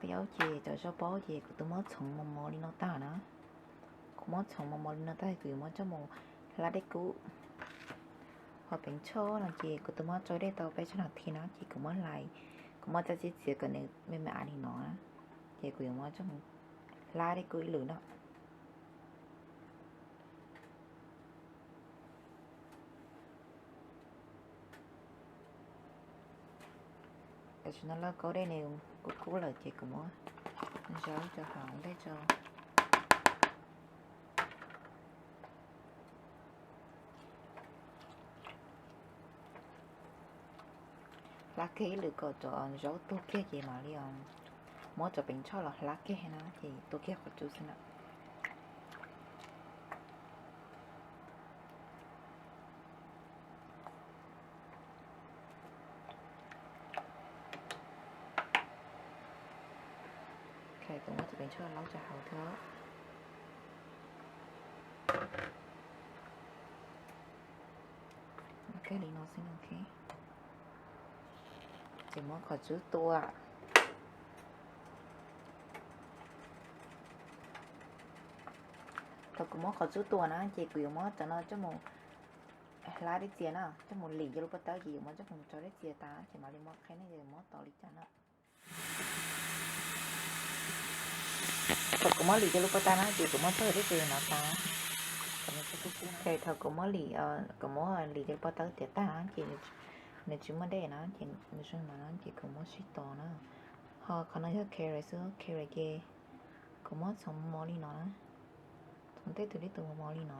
Qhov ces cov zaub pob ces kuv twb muab txhoov mos mos li no tag na. Kuv muab txhoov mos mos li no tag kuv yuav muab coj mus hlab dej kub. Ho peev choj no ces kuv twb muab tsau dej tau peb tsib nas this na ces kuv muab hlais, kuv muab txaij txiav kom nws me me av li no na, ces kuv yuav muab coj mus hlab dej kub ib lwm no. Tam sim no lauj kaub dej nws kub kub lawm ces kuv muab zaub cov hauv ntej tso. Hlab kiag ib lwm kom cov zaub tuag kiag ces mam li muab cov peev choj los hlab kiag na ces tuag kiag qhov cub xwb na. Kuv muab cov peev choj laub rau hauv thiab. Li no xwb na. Ces muab qhov cub tua. Thaum kuv muab qhov cub tua na ces kuv yuav muab cov no coj mus hlab dej txias na, coj mus lim cov lub pob tawb ces yuav muab coj mus tso dej txias tas ces mam li muab qhia nej yuav muab tos li cas na. Thaum kuv muab lim cov lub pob tawb na ces kuv muab txog dej txias no tas. Thaum kuv muab lim, kuv muab lim cov lub pob tawb tiav tag na ces nws tsis muaj dej na ces nws zoo no na ces kuv muab sib tos na. Ho qhov no yog carrot xwb, carrot ces kuv muab txhoov mos li no na, txhoov tej tus dej tus mos mos li no,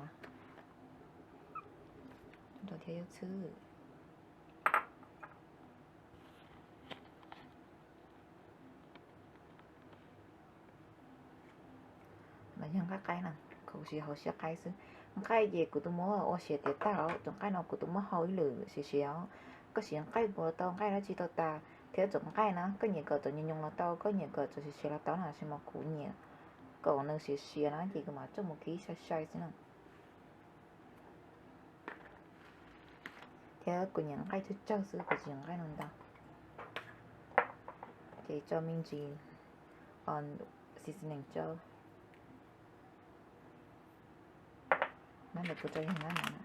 rau thiab yuav txhwb. Los yog nqaij qaib na, kuv siv hauv siab qaib xwb. Nqaij ces kuv twb muab ua siav tiav tag os, tus nqaij no kuv twb muab hau ib lwm siav siav os. Koj siv nqaij puas los tau, nqaij dab tsi tau tas, thiab cov nqaij na koj nyiam kom cov nyoos nyoos los tau, koj nyiam kom cov siav siav los tau na, tab sis mas kuv nyiam kom nws siav siav na ces kuv mam coj mus kib sai sai xwb na. Thiab kuv nyiam nqaij tsawg tsawg xwb, kuv tsis nyiam nqaij no ntau. Ces tso me ntsis seasoning rau. Nab ntawm kuv tso yog nab no,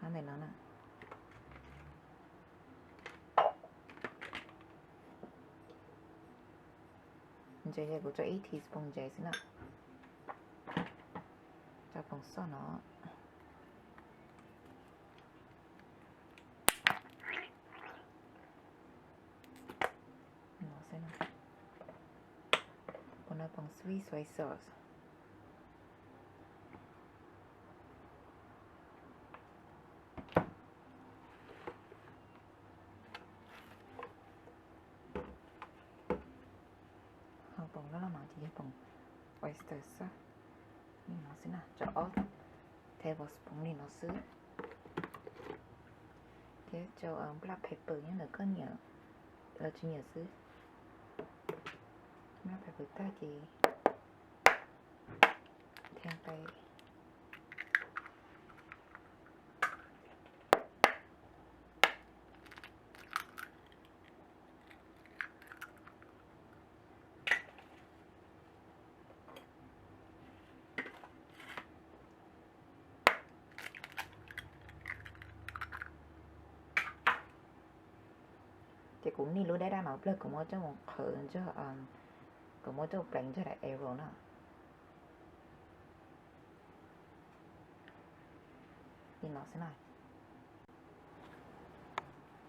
nab ntawm no na. Ntses ces kuv tso ib teaspoon ntses xwb na. Tso poom sauce no. Poom no poom sweet soy sauce. Ho poom loj loj no ces yog poom oyster sauce. Li no xwb na, tso ob tablespoon li no xwb. Thiab tso black pepper nyob ntawm koj nyiam los tsis nyiam xwb. Black pepper tag ces thiab qe. Ces kuv niaj lub dab dab no plaws kuv muab coj mus qhwv ntsog, kuv muab coj mus pleev ntsog daim arroz na. Li no xwb na.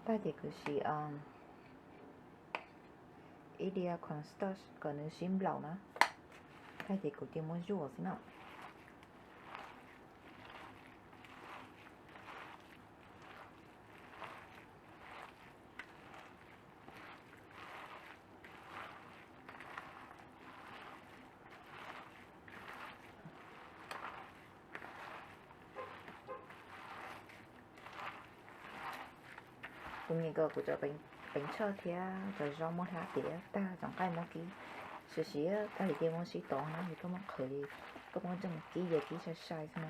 Tag ces kuv siv ib diav cornstarch kom nws sib nplaum na. Tag ces kuv cia muab zuaj xwb na. Kuv nyiam kom kuv cov peev choj thiab cov zaub muab hlab tiav tag, cov nqaij muab kib siav siav tag ces cia muab sib tov na, yog koj muab qhwv, koj muab coj mus kib ces kib sai sai xwb na.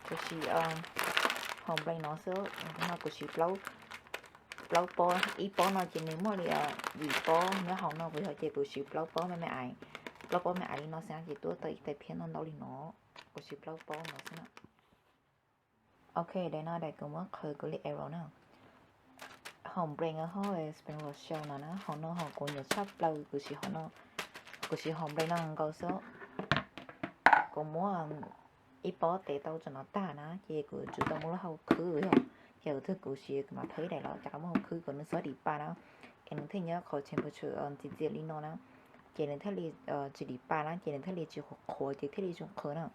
Tab sis Hom blame no xwb no kuv siv plaub pob, ib pob no ces nws muaj li yim pob nyob hauv no, kuv yog ces kuv siv plaub pob me me aiv, plaub pob me aiv li no xwb ces tuaj tau ib tais phiab ntau ntau li no. Kuv siv plaub pob no xwb na. Ok, daim no daim kuv muab qhwv kuv li eyebrow na. Hom blame ho spring roll show no na, hom no hom kuv nyiam tshaj plaws, kuv siv hom no, kuv siv hom blame no nkaus xwb. Kuv muab ib pob tes tau tso no tag na ces kuv tsum tau muab lub hau khwb yog, ces kuv twg kuv siv kuv mam phab ib daim los rov qab muab hau khwb kom nws xob dim pa na, es nws thiaj nyob qhov temperature txias txias li no na, ces nws thiaj li tsis dim pa na, ces nws thiaj li tsis qhuav qhuav ces thiaj li zoo qhwv na.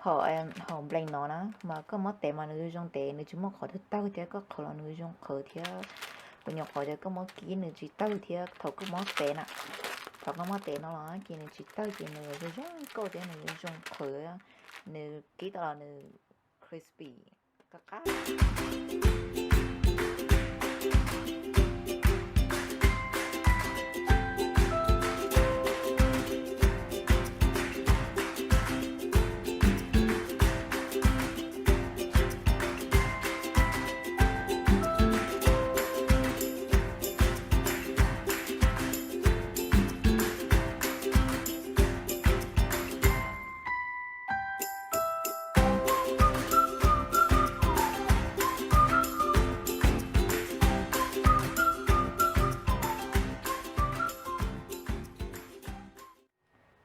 Hom, hom blame no na mas koj muab tev mas nws zoo tev, nws tsis muaj qhov twg tawg thiab, koj qhwv los nws zoo qhwv thiab. Kuv nyuam qhuav tias koj muab kib nws tsis tawg thiab thaum koj muab tev na. Thaum koj muab tev no los ces nws tsis tawg ces nws zoo zoo nkauj thiab nws zoo qhwv, nws kib tau los nws crispy qab qab.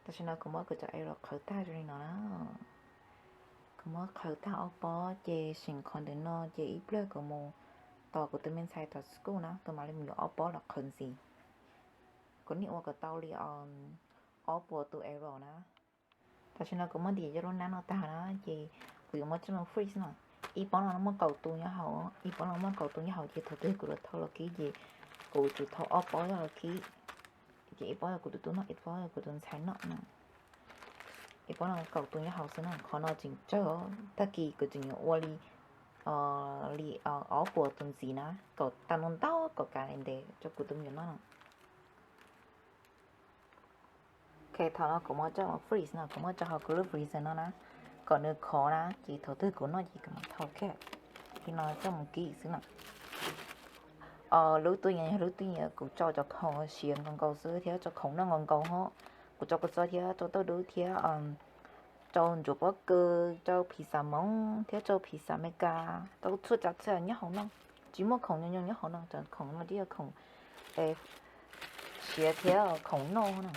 Tam sim no kuv muab kuv cov eyebrow qhwv tag zoo li no na. Kuv muab qhwv tag ob pob ces seem qhov ntawm no ces ib pliag kuv mus tos kuv tus me ntxhais tom school na, kuv mam li mus yuav ob pob los qhwv ntxiv. Kuv nim ua kom tau li ob puas tus eyebrow na. Tam sim no kuv muab ntim cov lub hnab no tag na ces kuv yuav muab coj mus freeze no. Ib pob no muaj kaum tus nyob hauv, ib pob no muaj kaum tus nyob hauv ces thaum twg kuv yuav thau los kib ces kuv tsum thau ob pob coj los kib. Ces ib pob yog kuv tus tub noj, ib pob yog kuv tus ntxhais noj na. Ib pob no kaum tus nyob hauv xwb na, qhov no tseem tsawg, tag kis kuv tseem yuav ua li, li ob puas tus ntxiv na, kom tau ntau ntau kom kav ntev rau kuv tus me nyuam noj no. Ok, thaum no kuv muab coj mus freeze no, kuv muab tso hauv kuv lub freezer no na, kom nws khov na, ces thaum twg kuv noj ces kuv mam thau kiag li no coj mus kib xwb na. Lub tub yees yog lub tub yees kuv tso cov khoom siav nkaus nkaus xwb thiab tso khoom noj nkaus nkaus ho. Kuv tso kua txob thiab tso tauj dub thiab tso ntsuav pob kws, tso pizza Hmoob thiab tso pizza Amelikas, tso txhua tsav txhua yam nyob hauv no. Tsis muaj khoom nyob nyob hauv no, cov khoom no twb yog khoom siav thiab khoom noj na.